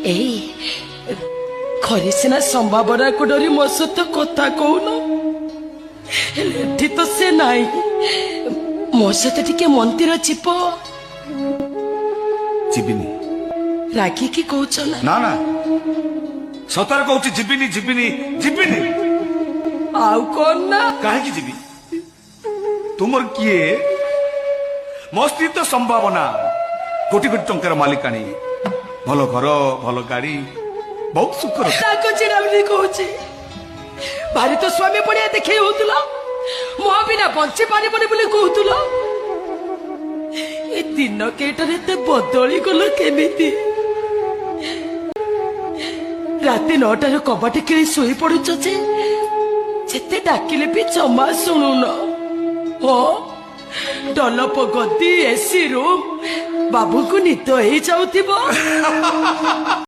ଏଇ ଘରେ ସିନା ସମ୍ଭାବନାକୁ ଡରି ମୋ ସହିତ କଥା କହୁନ, ହେଲେ ଏଠି ତ ସେ ନାହିଁ। ମୋ ସହିତ ଟିକେ ମନ୍ଦିର ଯିବ? ଯିବିନି। ରାଗିକି କହୁଛ ନା? ନା ନା, ସତରେ କହୁଛି, ଯିବିନି, ଯିବିନି, ଯିବିନି। ଆଉ କଣ ନା? କାହିଁକି ଯିବି? ତୁମର କିଏ? ମୋ ସ୍ତ୍ରୀ ତ ସମ୍ଭାବନା, କୋଟି କୋଟି ଟଙ୍କାର ମାଲିକାଣୀ, ଭଲ ଘର, ଭଲ ଗାଡି, ବହୁତ ସୁଖର। ତାକୁ ଚିଡ଼ାମିଡ଼ି କହୁଛି। ଭାରି ତ ସ୍ୱାମୀ ପଣିଆ ଦେଖେଇ ହଉଥିଲ, ମୋ ବିନା ବଞ୍ଚି ପାରିବନି ବୋଲି କହୁଥିଲ। ଏ ଦିନ କେଇଟାରେ ଏତେ ବଦଳି ଗଲ କେମିତି? ରାତି 9ଟାରୁ କବାଟ କିଳି ଶୋଇ ପଡୁଛ ଯେ, ଯେତେ ଡାକିଲେ ବି ଜମା ଶୁଣୁନ। ହଁ, ଡଲପ ଗଦି, ଏସି ରୁମ୍, ବାବୁଙ୍କୁ ନିଦ ହେଇଯାଉଥିବ।